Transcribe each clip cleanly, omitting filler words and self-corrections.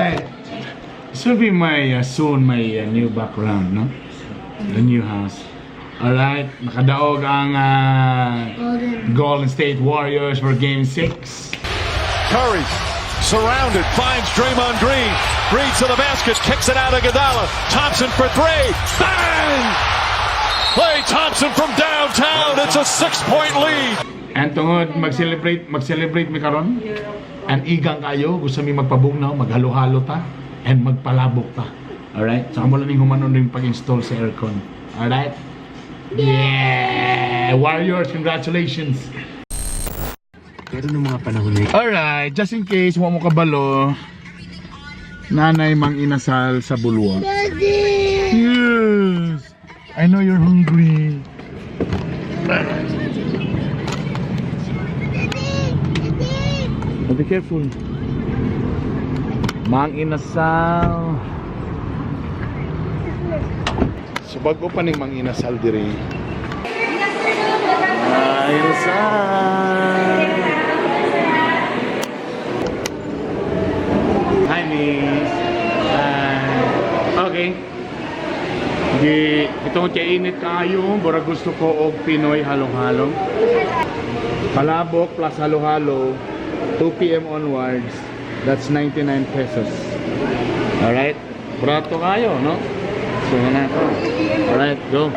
Alright. This will be my soon my new background, no? The new house. Alright, nakadaog ang Golden. Golden State Warriors for Game 6. Curry surrounded, finds Draymond Green. Green to the basket, kicks it out of Iguodala. Thompson for three. Bang! Klay Thompson from downtown. It's a 6-point lead. And tungod mag-celebrate mi karon. And igang kayo, gusto mi magpabugnaw, maghalo-halo ta and magpalabok ta. Alright? Saka mo lang ning humanon rin pag-install sa aircon. Alright? Yeah! Warriors, congratulations! Pero nung mga panahon na yun, Alright, just in case wa mo kabalo, Nanay Mang Inasal sa Bulwa. Daddy! Yes! I know you're hungry. Daddy! Daddy! Oh, be careful. Mang Inasal. So bago pa ning Mang Inasal dire. Mang Inasal. Hi, miss. Hi. Okay. Di, ito kay init kayo, bura gusto ko og Pinoy halo-halo. Palabok plus halo-halo, 2 p.m. onwards, that's 99 pesos. Alright? Brato kayo, no? So, na to. Alright, go.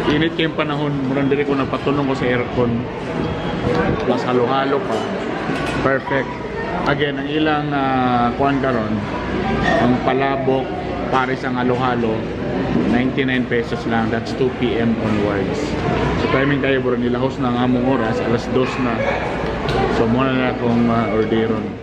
Init kayong panahon, murang diri ko napatulong ko sa aircon. Plus halo-halo pa. Perfect. Again, ang ilang kuan karon, ang palabok, pares ang halo-halo, 99 pesos lang. That's 2 p.m. onwards. So timing kayo bro, nilahos na ang among oras, alas 2 na. So muna na akong orderon.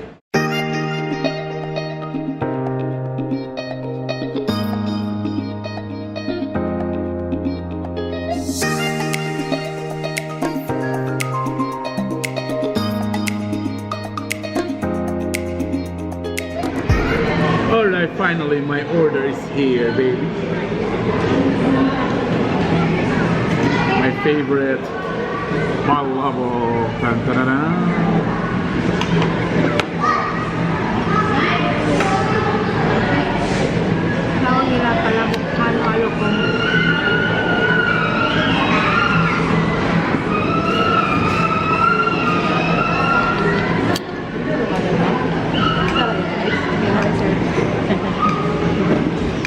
Alright, finally my order is here, baby. My favorite palabok. Tan tarara. Tawag nila palabok halo-halo ko.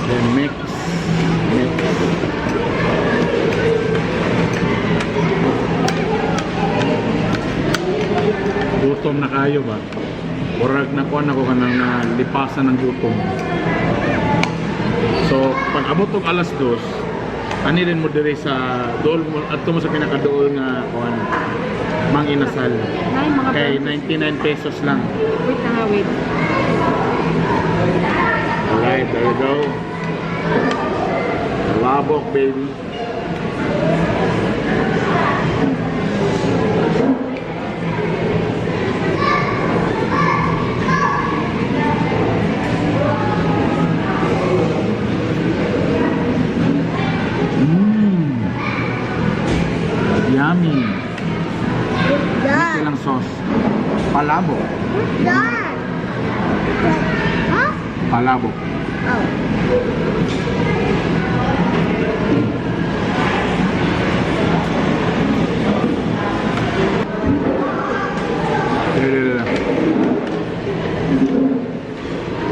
Then mix, mix. Gutom na kayo ba? Murag na kuan ako kanang nalipasan ng gutom. So, pag abot og alas 2, ani rin mo dire sa dool mo adto mo sa pinakadool nga kuan Mang Inasal. Nay, mga Kay branches. 99 pesos lang. Wait na nga, wait. Alright, there you go. Labok, baby. Yummy. What's that? Ilang sauce. Palabok. What's that? Huh? Palabok. Oh.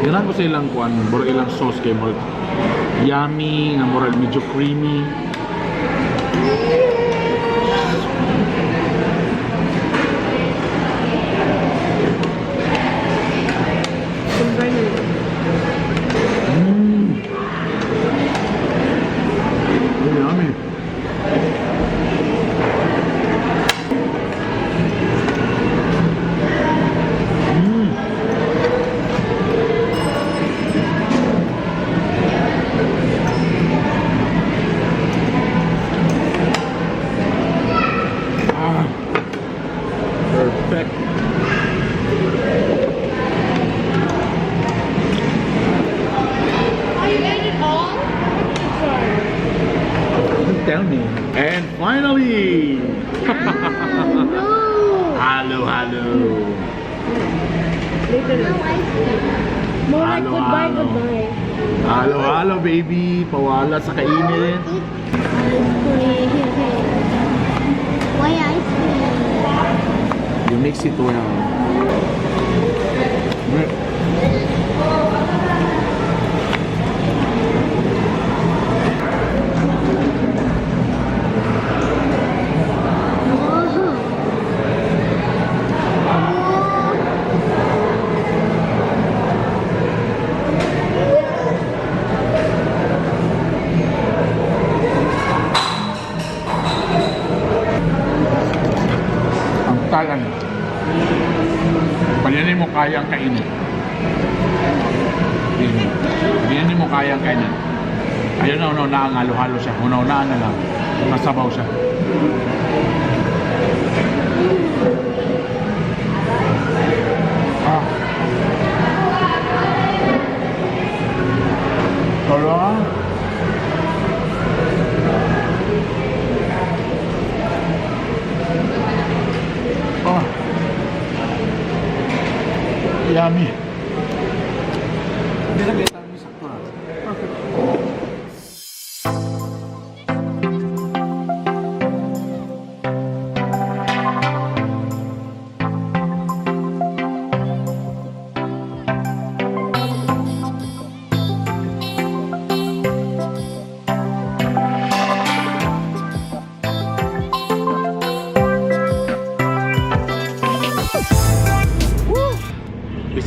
Ganahan ko sa ilang kuan, mura ilang sauce kay murag yummy, nga murag medyo creamy. Silver na yun. Very yummy. Tell me. And finally, Ah, no. Halo halo. Later No lang. ice cream. More like Halo, goodbye, halo. goodbye. Halo halo, baby. Pawala sa kainit. Eat ice cream. Why ice cream? You mix it well. Oh. Ang talan. Pag mo kayang kainin. Hindi mo kayang kainin. Ayun na, una ang halo-halo siya. Una-unaan na lang. Masabaw siya. Ah. Tara. Ah. Yummy. Hindi lang kita sakto ah. Perfect.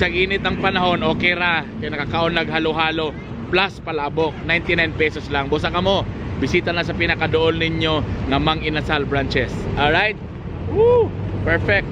Bisag init ang panahon, okay ra. Kaya nakakaon naghalo-halo. Plus palabok, 99 pesos lang. Busa ka mo, bisita na sa pinakadool ninyo nga Mang Inasal branches. Alright? Woo! Perfect.